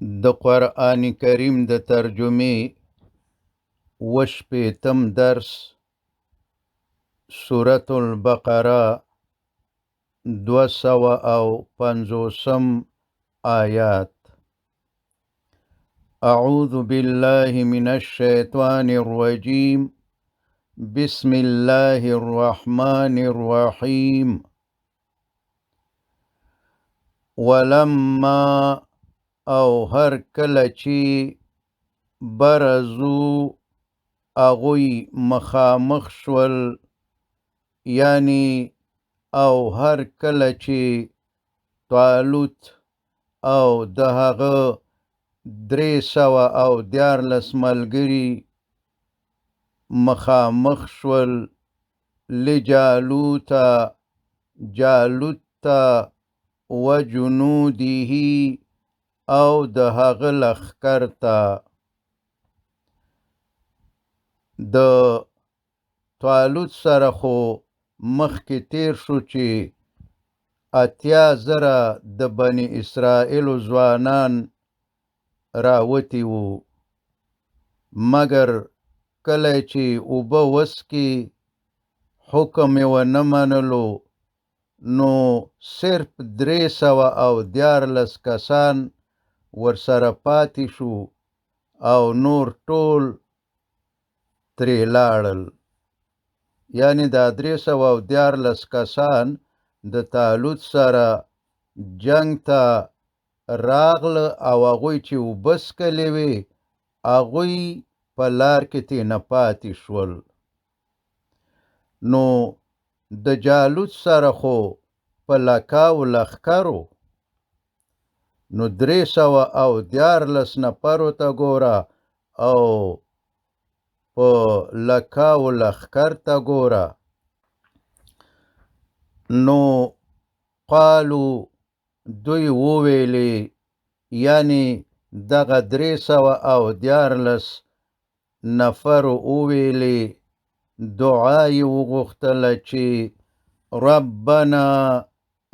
د قرآن کریم د ترجمې 67 درس، سورة البقره، 250 آیات. أعوذ بالله من الشیطان الرجیم، بسم الله الرحمن الرحیم. ولما او هر کله چې برزو هغوی مخامخ شول، یعنی او هر کله چې طالوت او د هغه 313 ملګري مخامخ شول، لجالوت، جالوت ته، وجنوده او د هغه لښکر ته. د طالوت سره خو مخکې تیر شو چې 80,000 د بني اسرائیلو ځوانان راوتي وو، مګر کله چې اوبه وڅکي حکم یې ونه منلو، نو صرف 313 کسان ورسره پاتې شو او نور ټول ترې لاړل. یعنی دا 313 کسان د طالوت سره جنگ ته راغله او هغوی چې اوبه څکلې وې هغوی په لار کې ترې نه پاتې شول. نو د جالوت سره خو په لکاو لښکرو، نو 313 نفرو ته ګوره او په لکاو لښکر ته ګوره. نو قالو دوی وویلې، یعنی دغه 313 نفرو وویلې، دعا یې وغوښتله چې ربنا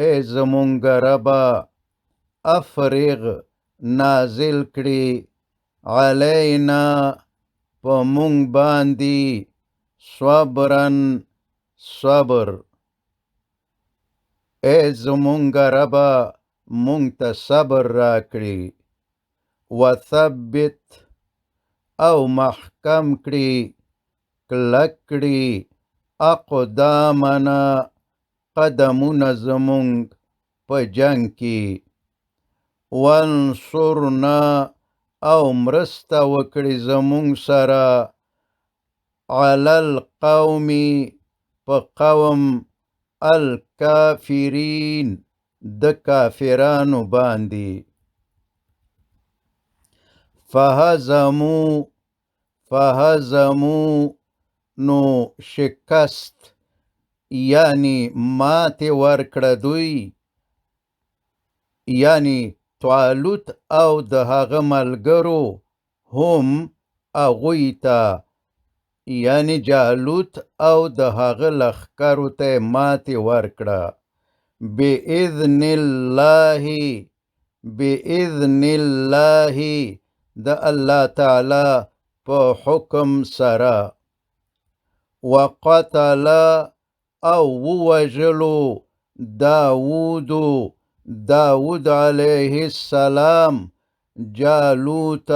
ای زمونږ ربه، افرغ نازل کړي علینا په مونږ باندې صبرا صبر. ای زمونږ ربه مونږ ته صبر راکړي، وثبت او محکم کړي کلک کړي اقدامنا قدمونه زمونږ په جنگ کې، وانصرنا او مرسته وکړي زمونږ سره علی القوم په قوم الکافرین د کافرانو باندې. فهزمو نو شکست یعنی ماتې ورکړه دوی، یعنی طالوت او د هغه ملګرو هم هغوی ته، یعنی جالوت او د هغه لښکرو ته ماتې ورکړه. بإذن الله، بإذن الله د الله تعالی په حکم سره. وقتل او ووژلو داود، داود علیه السلام جالوت،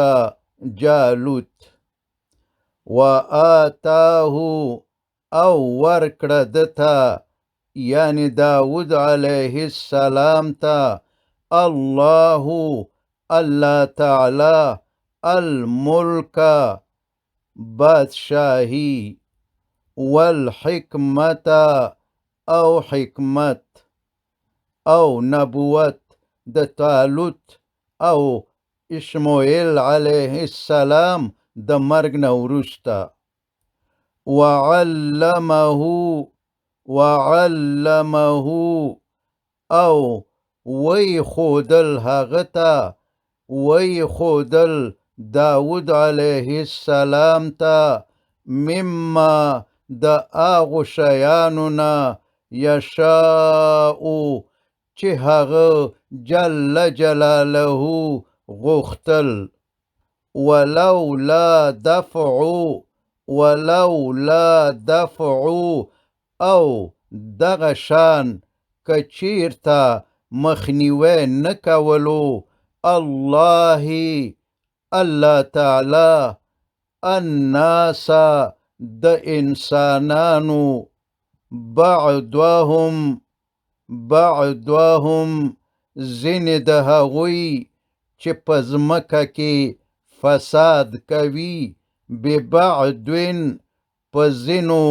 جالوت. وآتاه او ورکړه ده ته، یعنی داود علیه السلام ته، الله الله تعالی الملک بادشاهي، والحکمت او حکمت او نبوت د طالوت او اشمعیل علیه السلام د مرګ نه وروسته. وعلمه، وعلمه او وی ښودل هغه ته، وی ښودل داود علیه السلام ته مما د هغو شیانو نه یشاء چې هغه جل جلاله غوښتل. ولولا دفع، ولولا دفع، او دغه شان که چیرته مخنیوی نه کولو الله الله تعالی الناس د انسانانو بعضهم بعضهم ځینې د هغوی چې په ځمکه کې فساد کوي ببعض په ځینو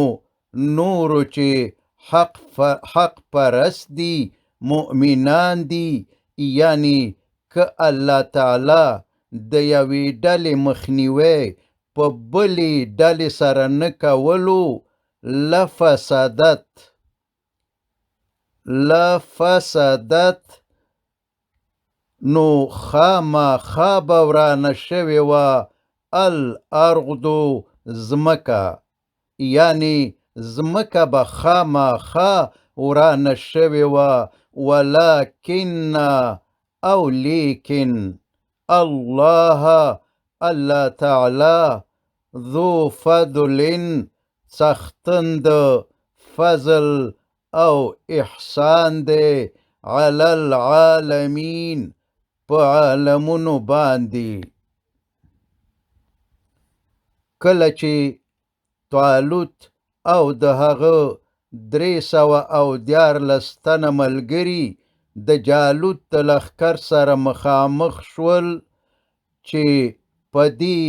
نورو چې حق پرست دي، مؤمنان دي. یعنی که الله تعالی د یوې ډلې مخنیوی په بلې ډلې سره نه کولو، لفسدت لفسدت نو خامخا به ورانه شوې وه الارض ځمکه، یعنی ځمکه به خامخا ورانه شوې وه. ولكن او لیکن الله الله تعالی ذو فضل څښتن د فضل او احسان دی علی العالمین په عالمونو باندې. کله چې طالوت او د هغه 313 تنه ملګري د جالوت د لښکر سره مخامخ شول، چې په دې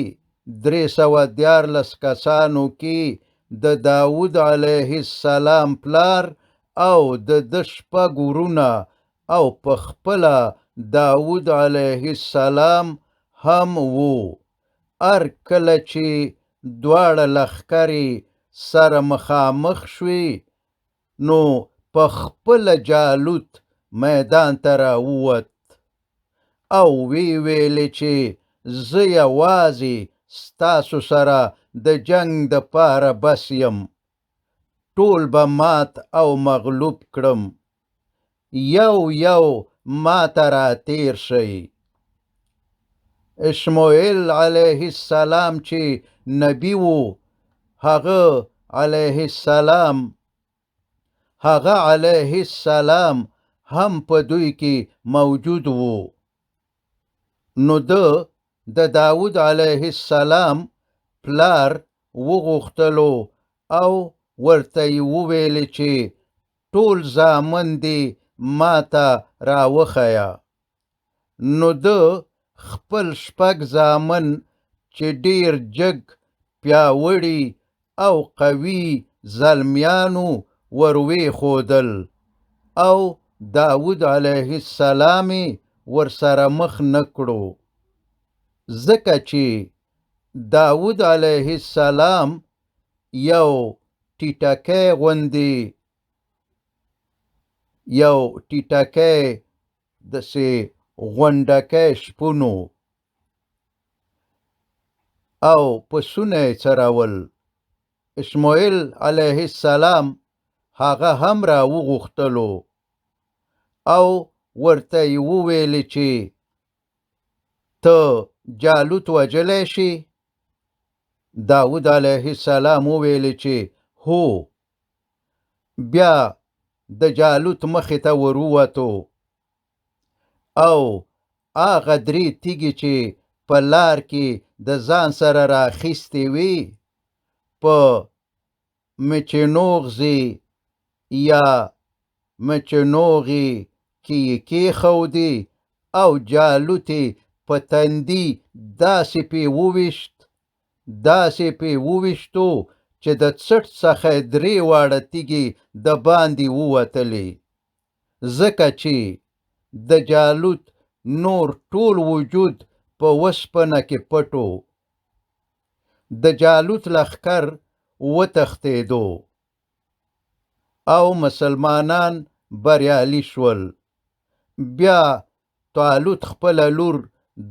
313 کسانو کې د داود علیه السلام پلار او د ده شپږ ورونه او په خپله داود علیه السلام هم وو. هر کله چې دواړه لښکرې سره مخامخ شوې، نو په خپله جالوت میدان ته راووت او ویې ویلې چې زه یوازې ستاسو سره د جنګ دپاره بس یم، ټول به مات او مغلوب کړم، یو یو ماته راتیر شئ. اسماعیل علیه السلام چې نبی وو، هغه علیه السلام هغه علیه السلام هم په دوی کې موجود وو. نو ده د داود علیه السلام پلار وغوښتلو او ورته یې وویل چې ټول زامن دې ماته راوښیه. نو ده خپل شپږ زامن چې ډېر جګ، پیاوړي او قوي زلمیانو وروښودل او داود علیه السلام یې ورسره مخ نه کړو، ځکه چې داود علیه السلام یو ټیټکی غوندې، یو ټیټکی داسې غونډکی شپون و او پسونه یې څرول. اسماعیل علیه السلام هغه هم راوغوښتلو او ورته یې وویل چې ته جالوت وژلی شې؟ داود علیه السلام وویل چې هو. بیا د جالوت مخې ته ورووتو او هغه درې تیږې چې په لار کې د ځان سره راخیستې وې، په مچنوغزې یا مچنوغې کې یې کېښودې او جالوت یې په تندي داسې پې وویشت، داسې پې وویشتو چې د څټ څخه یې درې واړه تیږې د باندې ووتلې، ځکه چې د جالوت نور ټول وجود په وسپنه کې پټ و. د جالوت لښکر وتښتېدو او مسلمانان بریالي شول. بیا طالوت خپله لور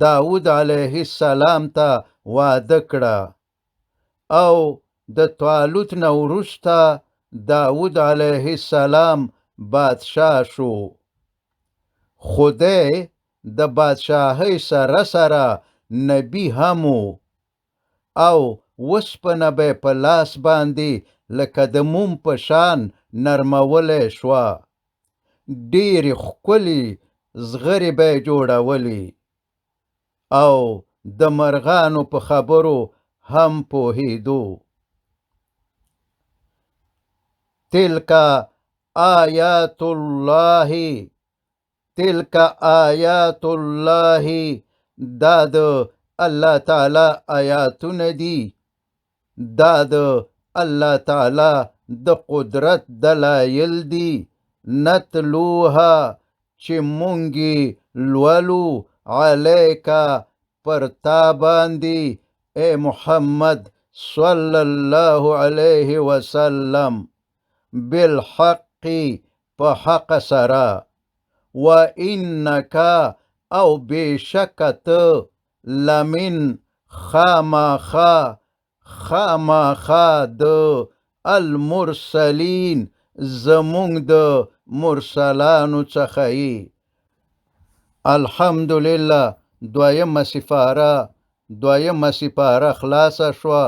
داود علیه السلام ته واده کړه او د طالوت نه وروسته داود علیه السلام بادشاه شو. خو دی د بادشاهۍ سره سره نبي هم و او وسپنه به یې په لاس باندې لکه د موم په شان نرمولی شوه. ډېرې ښکلې زغرې به یې جوړولې او د مرغانو په خبرو هم پوهېدو. تلک آیات الله، تلک آیات الله، دا د الله تعالی آیاتونه دي، دا د الله تعالی د قدرت دلایل دي. نتلوها، چې مونږ یې لولو، علیک، پر تا باندې ای محمد صلی الله علیه وسلم، بالحق، په حق سره، وانک، او بېشکه ته، لمن، خامخا، خامخا د المرسلین، زمونږ د مرسلانو څخه یې. الحمدلله، دویمه سپاره، دویمه سپاره خلاصه شوه.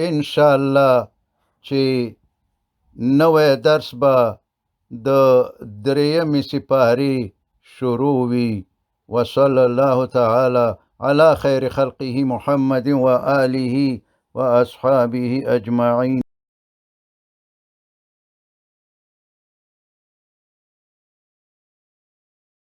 انشاءالله چې نوی درس به د درېیمې سپارې شروع وي. وصلی الله تعالی علی خیر خلقه محمد وآله وأصحابه أجمعين.